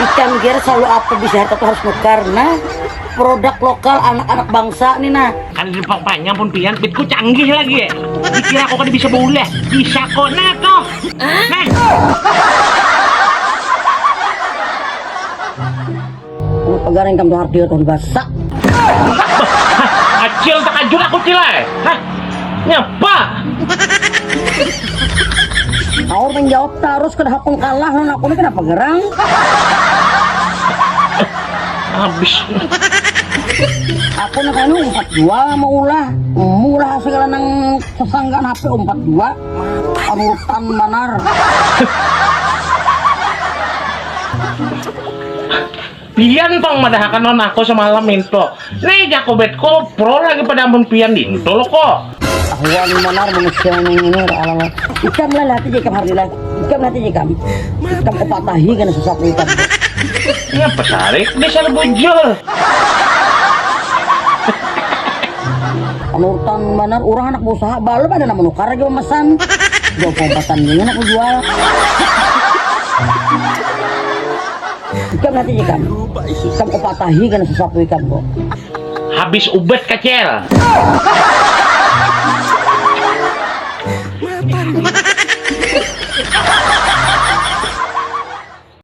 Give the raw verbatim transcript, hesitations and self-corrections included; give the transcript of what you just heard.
Ikam kira selalu apa bisa harta tuh harus nukar, nah. Produk lokal anak-anak bangsa nih, nah. Kan di depan panjang pun pian, pitku canggih lagi ya. Dikira aku kada bisa baulah, bisa kok, nah tuh. Nah. Pegarang ikam tuh harus dia tuh basah. Acil, takajut aku, Cil ai. Hah? Nyapa? Kau menjawab terus kada hakun kalah lawan aku ni kenapa gerang? Habis. Aku nak anu umpat jua maulah, maulah segala nang sesanggaan H P umpat jua. Panutan banar. Pian pang madahakan lawan aku semalam itu. Nih jaku betku pro lagi pada amun pian dintul kok. Tahuan banar manusia nang ini, alala. Ikam lah, lihat aja ikam, Hardi lah. Ikam lihat aja ikam. Ikam kupatahi kena sesuatu ikam. Iya pesarik dasar bujur. Panutan banar, urang anak usaha balum ada nang manukar lagi memesan. Dua puluh empat ini anak jual. Ikam nanti ikam. Ikam kupatahi kena sesuatu ikam kok. Habis ubat kacil.